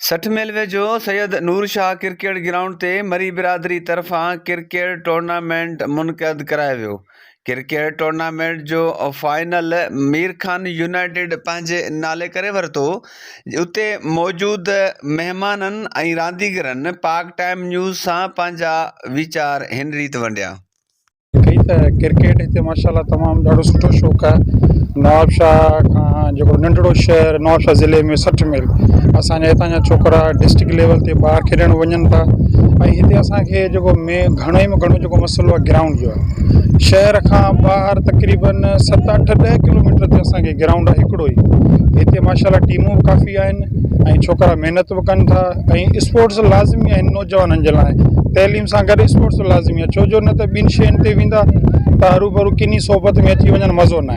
60 ميل ويجهو سيد نور Shah cricket ground تي مري برادري طرفان ڪرڪيٽ ٽورنامينٽ منعقد ڪرايو ويو. ڪرڪيٽ ٽورنامينٽ جو فائنل مير خان يونائيٽيڊ پنهنجي نالي ڪري ورتو. اتي موجود مهمانن ۽ رانديگرن پاڪ ٽائيم نيوز سان پنهنجا ويچار هن ريت ونڊيا. ڪئي ته ڪرڪيٽ هتي ماشاء الله تمام ڏاڍو سٺو شوق آهي نوابشاهه کان جيڪو ننڍڙو شهر نوابشاهه ضلعي ۾ 60 ميل اسانجا هتان جا ڇوڪرا ڊسٽرڪٽ ليول تي ٻاهر کيڏڻ وڃن ٿا ۽ هتي اسانکي جيڪو مين گهڻي ۾ گهڻو جيڪو مسئلو آهي گرائونڊ جو آهي شهر کان ٻاهر تقريبن ست اٺ ڏهه ڪلوميٽر تي اسانکي گرائونڊ آهي هڪڙو ئي هتي ماشاء الله ٽيمون به ڪافي آهن ۽ ڇوڪرا محنت به ڪن ٿا ۽ اسپورٽس لازمي آهن نوجوانن جي لاء تعليم سان گڏ اسپورٽس به لازمي آهي ڇو جو نه ته ٻين شين تي ويندا ته هروڀرو ڪني صحبت ۾ اچي وڃن مزو نه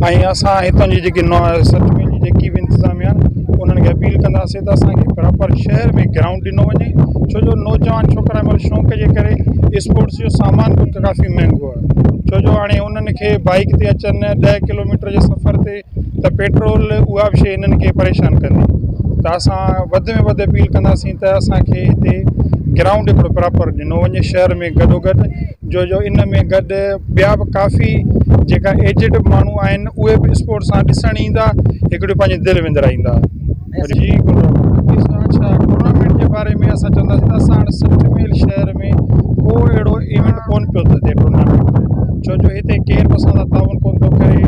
آهي ۽ اسان هتان جي جيڪي نو سٺ ميل جي جيڪي به انتظاميا آهن انهن کي اپيل ڪنداسين ته اسانکي پراپر شهر ۾ گرائونڊ ڏنو وڃي ڇو جو نوجوان ڇوڪرا مهل شوق جي ڪري اسپورٽس جو سامان به ڪافي مهنگو آهي ڇو جو هاڻي انهن کي بائيڪ تي اچن ڏهه ڪلوميٽر جي سفر تي ته پيٽرول اها به شيء هنن کي پريشان ڪندي ته اسان وڌ ۾ وڌ اپيل ڪنداسين ته اسانکي هتي گرائونڊ هڪڙو پراپر ڏنو وڃي شهر ۾ گڏو گڏ جو جو ان ۾ گڏ ٻيا به ڪافي جيڪا ايجڊ ماڻهو آهن اهي به اسپورٽ سان ڏسڻ ايندا هڪڙي پنهنجي دل وندرائيندا جي اڇا ٽورنامينٽ جي باري ۾ اسان چونداسين ته اسان هاڻي 60 ميل شهر ۾ ڪو اهڙو ايونٽ ڪونه پيو ٿو ٿئي ٽورنامينٽ ڇو جو هتي ڪير به اسان سان تعاون ڪونه ٿو ڪري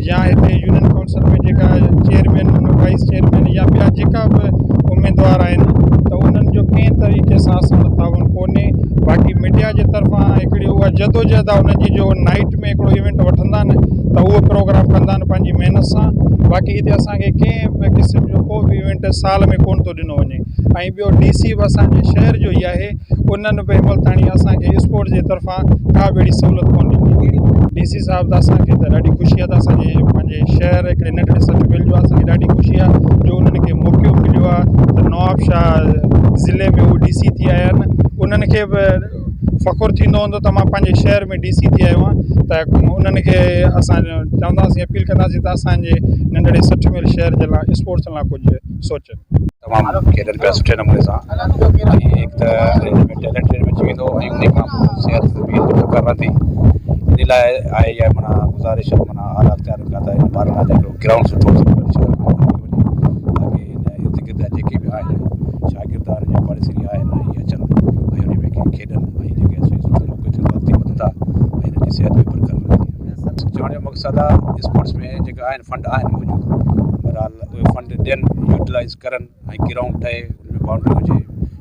يا هتي يونين ڪائونسل ۾ جيڪا چيئرمين وائيس چيئرمين يا ٻيا جيڪا به اميدوار آهن ته انهن جو ڪنهن طريقي سان اسان سان تعاون ڪونهي باقي ميڊيا جي طرفان هڪڙي اها جدوجهد آهي انهن جي جو نائيٽ ۾ هڪڙو ايونٽ وٺندا آهن ته اهو پروگرام ڪندا آهن پنهنجي محنت سان باقي هتي اسان کي ڪنهن به قسم جو ڪو به ايونٽ سال ۾ ڪونه ٿو ڏنو وڃي ۽ ٻيو ڊي سي به اسان جي شهر جو ئي آهي انهن به هن مهل تائين اسان کي اسپورٽ جي طرفان ڪا به اهڙي سهولت ڪونه ڏني. ڊي سي صاحب ته اسان کي ته ڏاڍي خوشي آهي ته اسان جي پنهنجي شهر هڪڙي ننڍڙي سٽ مل جو اسان کي ڏاڍي خوشي آهي جو انهن کي موقعو مليو آهي ته نوابشاهه ضلعي ۾ هو ڊي سي ٿي آيا آهن انهن کي به فخر ٿيندو هوندو ته مان پنهنجي شهر ۾ ڊي سي ٿي آيو آهيان ته انهن کي اسان چونداسين اپيل ڪنداسين ته اسان جي ننڍڙي 60 ميل شهر جي لاء اسپورٽس لاء ڪجهه سوچن. تمام کيڏن پيا سٺي نموني سان ۽ هڪ ته هن ۾ ٽيلنٽ به اچي ويندو ۽ ان کان پوء صحت به برقرار رهندي ان لاء آهي اها معنيٰ گذارش معنيٰ اعليٰ اختيارن کان ته هن ٻارن لاء هڪڙو گرائونڊ سٺو شهر ۾ تاڪي هن ارد گرد جا جيڪي به آهن شاگرد آهن يا پاڙيسري آهن اهي اچن ۽ ان ۾ کيڏن ۽ جيڪي سٺو موقعو ٿيندو اڳتي وڌندا ۽ هنن جي صحت به برقرار رهندي چوڻ جو مقصد آهي اسپورٽس ۾ جيڪا آهن فنڊ آهن موجود بهرحال اهي فنڊ ڏين يوٽيلائز ڪرن ۽ گرائونڊ ٺهي ان ۾ بائونڊري هجي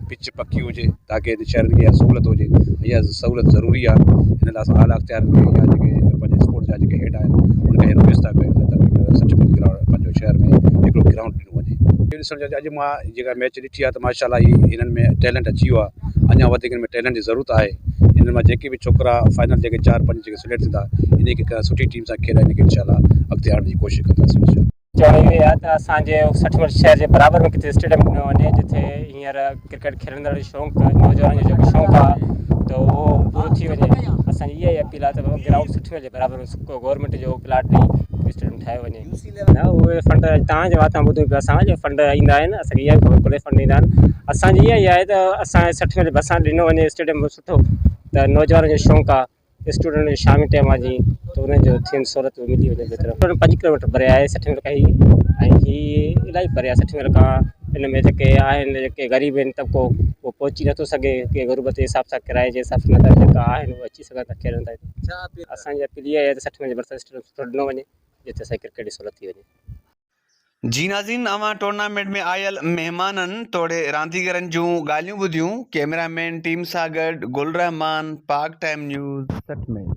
پچ پڪي هجي تاڪي هتي شهرين کي اها سهولت هجي ۽ اها سهولت ضروري آهي ان لاء اسان اعليٰ اختيارين کي يا جيڪي پنهنجي اسپورٽس جا جيڪي هيڊ آهن ان کي رڪويسٽ ٿا ڪيون ته سٺي ۾ گرائونڊ پنهنجو شهر ۾ هڪڙو گرائونڊ ڏنو وڃي. اهو ڏسڻ چاهيان اڄ مان جيڪا ميچ ڏٺي آهي ته ماشاء الله هي هنن ۾ ٽيلنٽ اچي ويو آهي اڃا وڌيڪ هن ۾ ٽيلنٽ جي ضرورت آهي هنن مان جيڪي به ڇوڪرا فائنل جيڪي چار پنج جيڪي سليڪٽ ٿيندا انهي کي ڪنهن سٺي ٽيم سان کيڏائي انهي کي انشاء الله اڳتي آڻڻ جي ڪوشش ڪنداسين انشاء الله. چوڻ اهو ئي آهي ته اسان جي 60 ميل شهر جي برابر ۾ ڪٿي اسٽيڊيم ڏنو وڃي جتي هينئر ڪرڪيٽ کيڏندڙ جو شوق نوجوانن جو جيڪو شوق آهي ته اهو پورو ٿي وڃي اسان جي اها ئي اپيل آهي ته گرائونڊ 60 ميل جي برابر ۾ گورنمينٽ جو پلاٽ ڏئي اسٽيڊيم ٺاهيو وڃي. نه اهي فنڊ توهان جي واتان ٻڌون پيا اسان جو فنڊ ايندا آهن اسان کي اها به خبر ڪونهي فنڊ ايندا آهن اسان جي اها ئي آهي ته اسان جي 60 ميل جي ڀرسان ڏنو وڃي اسٽيڊيم سٺو ته نوجوانن جو شوق آهي اسٽوڊنٽ جو شامي ٽائيم آ جي ته انهن جو ٿين سهولت به ملي وڃي بهتر 5 ڪلوميٽر پري آهي 60 ميل کان هي ۽ هي الاهي پري آهي 60 ميل کان ان ۾ جيڪي آهن جيڪي غريب آهن طبقو اهو پهچي نٿو سگهي ڪي غربت جي حساب سان ڪرائي جي حساب سان نٿا جيڪا آهن اهي اچي سگهن ٿا کيڏن ٿا اسان جي اپيل اها آهي ته 60 ميل جي ڀرسان اسٽيڊيم سٺو ڏنو وڃي جتي اسان کي ڪرڪيٽ جي سهولت ٿي وڃي. جي ناظرين اوهان ٽورنامينٽ ۾ آيل مهمانن توڙي رانديگرن جون ڳالهيون ٻڌيون ڪئميرا مين ٽيم سان گڏ گل رحمان پاڪ ٽائيم نيوز 60 ميل.